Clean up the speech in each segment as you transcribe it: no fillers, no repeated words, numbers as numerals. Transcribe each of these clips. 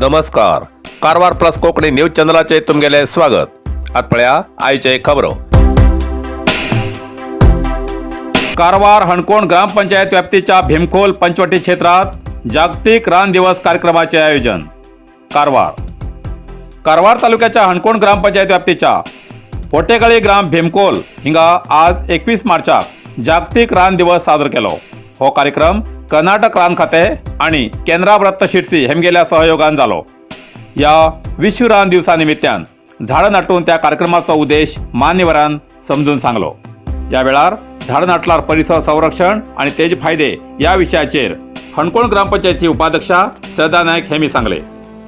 नमस्कार, Karwar plus Konkani news चॅनलाचे तुमगेले स्वागत. आत पळया आयचे खबरो. कारवार हणकोण ग्रामपंचायत व्याप्तीच्या भीमखोल पंचवटी क्षेत्रात जागतिक रान दिवस कार्यक्रमाचे आयोजन. कारवार कारवार तालुक्याच्या हणकोण ग्रामपंचायत व्याप्तीच्या पोटेगळी ग्राम भीमकोल हिंगा आज 21 मार्चाक जागतिक रान दिवस साजरो केलो. हो कार्यक्रम कर्नाटक रान खाते आणि केनरा वृत्त शिरसी हेमगेल्या सहयोगान जालो. या विश्व रान दिवसा निमित्तान झाडां नाटून त्या कार्यक्रमाचो उद्देश मान्यवरान समजून सांगलो. या वेळार झाडां नाटलार परिसर संरक्षण आणि तेजे फायदे या विशयाचेर हणकोण ग्रामपंचायतची उपाध्यक्षा श्रद्धा नायक हेमी सांगले.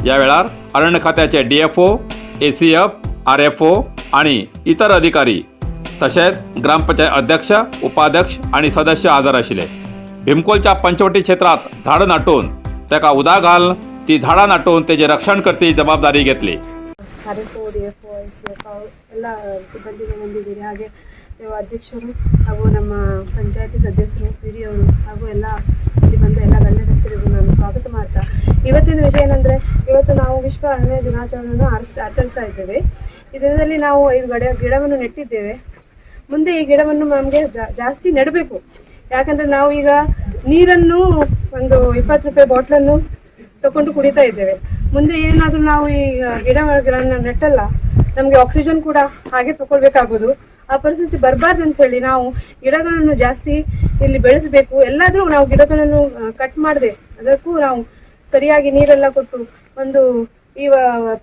या वेळार अरण्य खात्याचे डीएफओ, एसीएफ, आरएफओ आणि इतर अधिकारी तशेंच ग्रामपंचायत अध्यक्ष, उपाध्यक्ष आणि सदस्य हजर आशिल्ले. भीमकोलच्या पंचवटी क्षेत्रात झाडां नाटून ताका उदक घाल ती झाडां नाटून तेजे रक्षण करची जबाबदारी घेतली. R F O, D F O, I C F ಎಲ್ಲ ಸಿಬ್ಬಂದಿಗಳು ಬಂದಿದ್ದೀರಿ. ಹಾಗೆ ನೀವು ಅಧ್ಯಕ್ಷರು ಹಾಗೂ ನಮ್ಮ ಪಂಚಾಯತಿ ಸದಸ್ಯರು, ಹಿರಿಯವರು ಹಾಗೂ ಎಲ್ಲ ಇಲ್ಲಿ ಬಂದ ಎಲ್ಲ ಗಣ್ಯ ವ್ಯಕ್ತಿಗಳಿಗೂ ನಾನು ಸ್ವಾಗತ ಮಾಡ್ತಾ, ಇವತ್ತಿನ ವಿಷಯ ಏನಂದರೆ, ಇವತ್ತು ನಾವು ವಿಶ್ವ ಅರಣ್ಯ ದಿನಾಚರಣೆಯನ್ನು ಆಚರಿಸ್ತಾ ಇದ್ದೇವೆ. ಈ ದಿನದಲ್ಲಿ ನಾವು ಐದು ಗಿಡವನ್ನು ನೆಟ್ಟಿದ್ದೇವೆ. ಮುಂದೆ ಈ ಗಿಡವನ್ನು ನಮಗೆ ಜಾಸ್ತಿ ನೆಡಬೇಕು. ಯಾಕಂದ್ರೆ ನಾವು ಈಗ ನೀರನ್ನು ಒಂದು 20 ರೂಪಾಯಿ ಬಾಟ್ಲನ್ನು ತಕೊಂಡು ಕುಡಿತಾ ಇದ್ದೇವೆ. ಮುಂದೆ ಏನಾದರೂ ನಾವು ಈ ಗಿಡಗಳನ್ನ ನೆಟ್ಟಲ್ಲ, ನಮಗೆ ಆಕ್ಸಿಜನ್ ಕೂಡ ಹಾಗೆ ತಗೊಳ್ಬೇಕಾಗೋದು. ಆ ಪರಿಸ್ಥಿತಿ ಬರಬಾರ್ದು ಅಂತ ಹೇಳಿ ನಾವು ಗಿಡಗಳನ್ನು ಜಾಸ್ತಿ ಇಲ್ಲಿ ಬೆಳೆಸಬೇಕು. ಎಲ್ಲಾದ್ರೂ ನಾವು ಗಿಡಗಳನ್ನು ಕಟ್ ಮಾಡದೆ, ಅದಕ್ಕೂ ನಾವು ಸರಿಯಾಗಿ ನೀರೆಲ್ಲ ಕೊಟ್ಟು ಒಂದು ಈ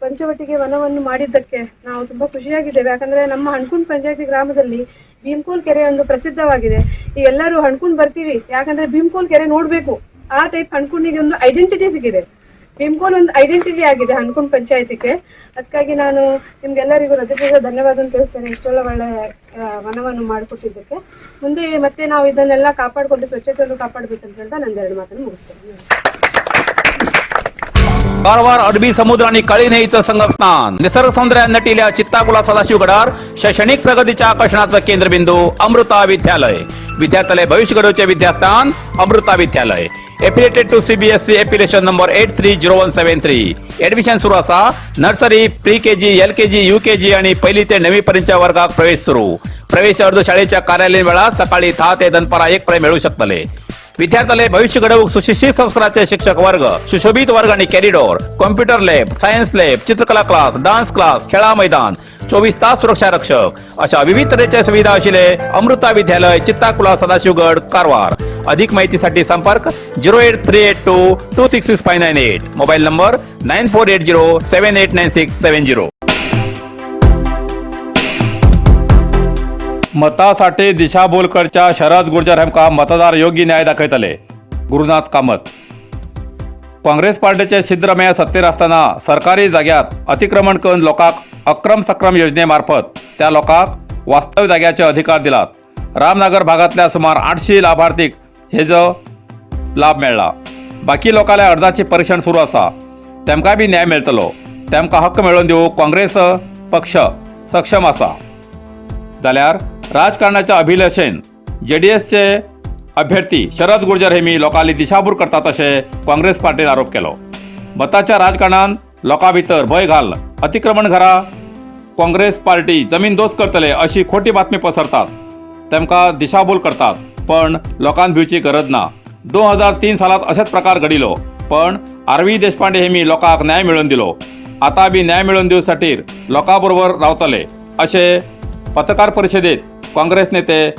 ಪಂಚವಟಿಗೆ ವನವನ್ನು ಮಾಡಿದ್ದಕ್ಕೆ ನಾವು ತುಂಬಾ ಖುಷಿಯಾಗಿದ್ದೇವೆ. ಯಾಕಂದ್ರೆ ನಮ್ಮ ಹಣ್ಕುಂಡ್ ಪಂಚಾಯತಿ ಗ್ರಾಮದಲ್ಲಿ ಭೀಮ್ಕೋಲ್ ಕೆರೆ ಒಂದು ಪ್ರಸಿದ್ಧವಾಗಿದೆ. ಈಗ ಎಲ್ಲರೂ ಹಣ್ಕುಂಡ್ ಬರ್ತೀವಿ, ಯಾಕಂದ್ರೆ ಭೀಮ್ಕೋಲ್ ಕೆರೆ ನೋಡ್ಬೇಕು. ಆ ಟೈಪ್ ಹಣ್ಕುಂಡಿಗೆ ಒಂದು ಐಡೆಂಟಿಟಿ ಸಿಕ್ಕಿದೆ. ಭೀಮ್ಕೋಲ್ ಒಂದು ಐಡೆಂಟಿಟಿ ಆಗಿದೆ ಹಣ್ಕುಂಡ್ ಪಂಚಾಯತಿಗೆ. ಅದಕ್ಕಾಗಿ ನಾನು ನಿಮ್ಗೆಲ್ಲರಿಗೂ ಹೃದಯಪೂರ್ವಕ ಧನ್ಯವಾದ ತಿಳಿಸ್ತೇನೆ, ಇಷ್ಟೆಲ್ಲ ಒಳ್ಳೆ ವನವನ್ನು ಮಾಡಿಕೊಟ್ಟಿದ್ದಕ್ಕೆ. ಮುಂದೆ ಮತ್ತೆ ನಾವು ಇದನ್ನೆಲ್ಲ ಕಾಪಾಡಿಕೊಂಡು ಸ್ವಚ್ಛತೆಯನ್ನು ಕಾಪಾಡಬೇಕಂತ ಹೇಳ್ತಾ ನಂದೆರಡು ಮಾತನ್ನು ಮುಗಿಸ್ತೇನೆ. कारवार अरबी समुद्र आणि काळी न्हंयेचं संगमस्थान, निसर्ग सौंदर्यान नटिल्या चित्ताकुला सदाशिवगडार शैक्षणिक प्रगतीच्या आकर्षणाचं केंद्रबिंदू अमृता विद्यालय. विद्यार्थ्याले भविष्य घडवचे विद्यास्थान अमृता विद्यालय. Affiliated to CBSE, affiliation number 830173. Admission सुरू आसा. Nursery, pre KG, LKG, UKG आणि पहिली ते नववी पर्यंतच्या वर्गात प्रवेश सुरू. प्रवेश अर्ज शाळेच्या कार्यालयीन वेळात सकाळी 10 ते दनपारा 1 पर्यंत मिळू शकतले. विद्यार्थ्याले भविष्य घडवूक सुशिक्षित संस्काराचे शिक्षक वर्ग, सुशोभित वर्ग आणि corridor, computer lab, science lab, चित्रकला क्लास, डान्स क्लास, खेळा मैदान, 24 तास सुरक्षा रक्षक अशा विविध तऱ्हेच्या सुविधा असलेले अमृता विद्यालय, चित्ताकुला, सदाशिवगड, कारवार. अधिक माहितीसाठी संपर्क 08382266598, mobile number 9480789670. मतासाठी दिशाभूल करच्या शरद गुर्जर हेमका मतदार योग्य न्याय दाखयतले, गुरुनाथ कामत. काँग्रेस पार्टीचे सिद्धरामय्या सत्तेर आसतना सरकारी जाग्यात अतिक्रमण करून लोकांक अक्रम सक्रम योजने मार्फत त्या लोकांक वास्तव जाग्याचे अधिकार दिलात. रामनगर भागातल्या सुमार 800 लाभार्थीक हेजो लाभ मेळ्ळा. बाकी लोकांल्या अर्जाची परीक्षण सुरू आसा. तेमकां बी न्याय मेळटलो. तेमकां हक्क मेळोवन दिवंक काँग्रेस पक्ष सक्षम आसा. जाल्यार राजकारणाच्या अभिलाषेन जेडीएसचे अभ्यर्थी शरद गुर्जर हेमी लोकांली दिशाभूल करतात अशें काँग्रेस पार्टीन आरोप केलो. मताच्या राजकारणान लोकां भितर भंय घाल अतिक्रमण घरा काँग्रेस पार्टी जमीन दोस्त करतले अशी खोटी बातमी पसरतात, तेमकां दिशाभूल करतात, पण लोकांक भिवची गरज ना. 2003 सालात अशेच प्रकार घडिलो, पण आर व्ही देशपांडे हेमी लोकांक न्याय मेळोवन दिलो. आता बी न्याय मेळोवन दिवचे खातीर लोकां बरोबर रावतले अशें पत्रकार परिशदेत काँग्रेस नेते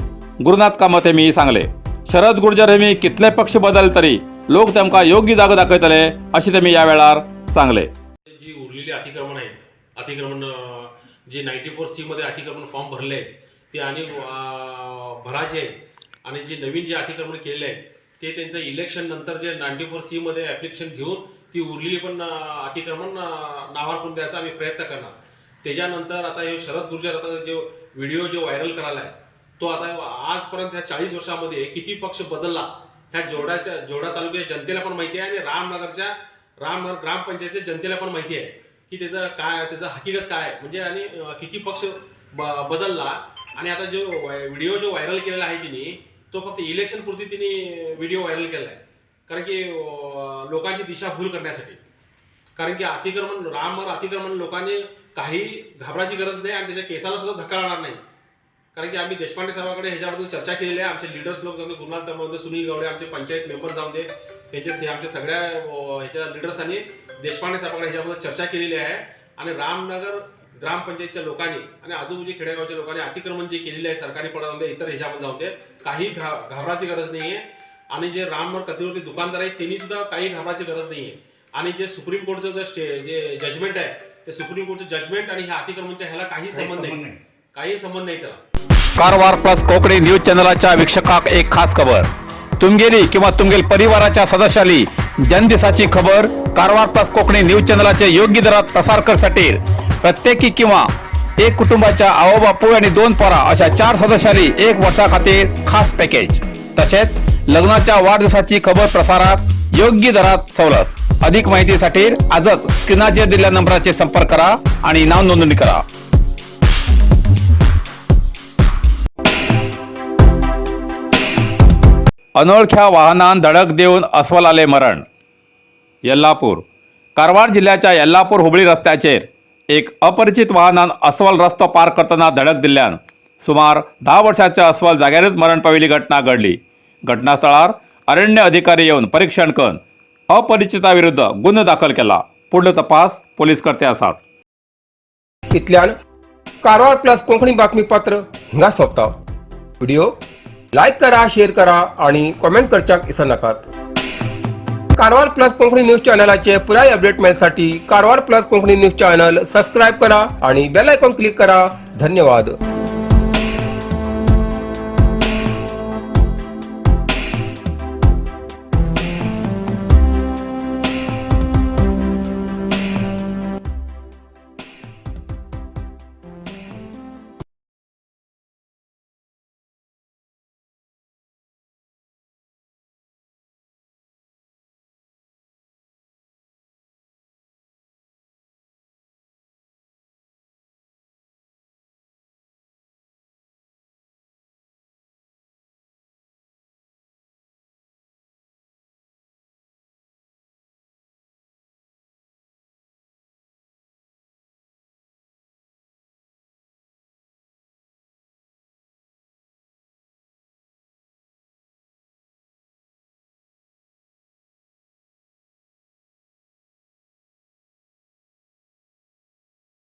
गुरुनाथ कामत हेमी सांगले. शरद गुर्जर हेमी कितले पक्ष बदल तरी लोक तेमकां योग्य जागो दाखयतले अशें तेमी ह्या वेळार सांगले. जी उरलेली अतिक्रमण आहेत, अतिक्रमण जे 94 सीमध्ये अतिक्रमण फॉर्म भरले आहेत ते आणि भराचे आहेत आणि जे नवीन जे अतिक्रमण केलेले आहेत ते त्यांचं इलेक्शन नंतर जे 94 सीमध्ये ॲप्लिकेशन घेऊन ती उरलेली पण अतिक्रमण नावावर करून द्यायचा आम्ही प्रयत्न करणार. त्याच्यानंतर आता हे शरद गुर्जर आता जे व्हिडिओ जो व्हायरल करायला आहे, तो आता आजपर्यंत ह्या 40 वर्षामध्ये किती पक्ष बदलला ह्या जोडा तालुक्याच्या जनतेला पण माहिती आहे आणि रामनगर ग्रामपंचायतीच्या जनतेला पण माहिती आहे की त्याचं काय, त्याचं हकीकत काय आहे. म्हणजे आणि किती पक्ष बदलला आणि आता जो व्हिडिओ जो व्हायरल केलेला आहे तिने, तो फक्त इलेक्शन पुरती तिने व्हिडिओ व्हायरल केला आहे, कारण की लोकांची दिशाभूल करण्यासाठी. कारण की अतिक्रमण रामवर अतिक्रमण लोकांनी काही घाबरायची गरज नाही आणि त्याच्या केसाला सुद्धा धक्का लागणार नाही. कारण की आम्ही देशपांडे साहेबांकडे ह्याच्याबद्दल चर्चा केलेली आहे. आमचे लिडर्स लोक जाऊन दे, गुरुनाथ जाऊन दे, सुनील गावडे, आमचे पंचायत मेंबर जाऊन दे, त्यांचे आमच्या सगळ्या ह्याच्या लिडर्सांनी देशपांडे साहेबांकडे ह्याच्याबद्दल चर्चा केलेली आहे. आणि रामनगर ग्रामपंचायतच्या लोकांनी आणि आजूबाजूच्या खेडेगावच्या लोकांनी अतिक्रमण जे केलेले आहे सरकारी पडा जाऊन दे, इतर ह्याच्यामध्ये जाऊन दे, काही घाबरायची गरज नाही आहे. आणि जे रामनगर कचेरीवरती दुकानदार आहेत त्यांनी सुद्धा काही घाबरायची गरज नाही आहे. आणि जे सुप्रीम कोर्टचं जे जजमेंट आहे ते सुप्रीम कोर्टचं जजमेंट आणि ह्या अतिक्रमणच्या ह्याला काही संबंध नाही, काही संबंध नाही त्याला. कारवार प्लस कोकणी न्यूज चॅनलाच्या वीक्षकाक एक खास खबर. तुमगेली किंवा तुमगेल परिवाराच्या सदस्याली जनदिसाची खबर कारवार प्लस कोकणी न्यूज चॅनलाचे योग्य दरात प्रसार करसाठी प्रत्येकी किंवा एक कुटुंबाच्या आओ बापूय आणि 2 पोरा अशा 4 सदस्याली 1 वर्षा खातीर खास पॅकेज, तसेच लग्नाच्या वाढदिवसाची खबर प्रसारात योग्य दरात सवलत. अधिक माहितीसाठी आजच स्क्रीनाचेर दिलेल्या नंबराचे संपर्क करा आणि नाव नोंदणी करा. अनोळख्या वाहनान धडक देऊन अस्वल आले मरण. येल्लापूर. कारवार जिल्ह्याच्या येल्लापूर हुबळी रस्त्याचेर एक अपरिचित वाहनान अस्वल रस्तो पार करतना धडक दिल्ल्यान सुमार 10 वर्षाच्या अस्वल जाग्यारच मरण पाविल्ली घटना घडली. घटनास्थळार अरण्य अधिकारी येवन परीक्षण करून अपरिचिता विरुद्ध गुन्हो दाखल केला. पुढलो तपास पोलीस करते आसात. इतल्यान कारवार प्लस कोंकणी बातमीपत्र हिंगा सोंपता. व्हिडिओ लायक करा, शेअर करा आणि कॉमेंट करच्याक विसरनाकात. कारवार प्लस कोंकणी न्यूज चॅनलाचे पुराय update मेळसाठी Karwar plus Konkani news channel subscribe करा आणि बेल आयकॉन क्लिक करा. धन्यवाद.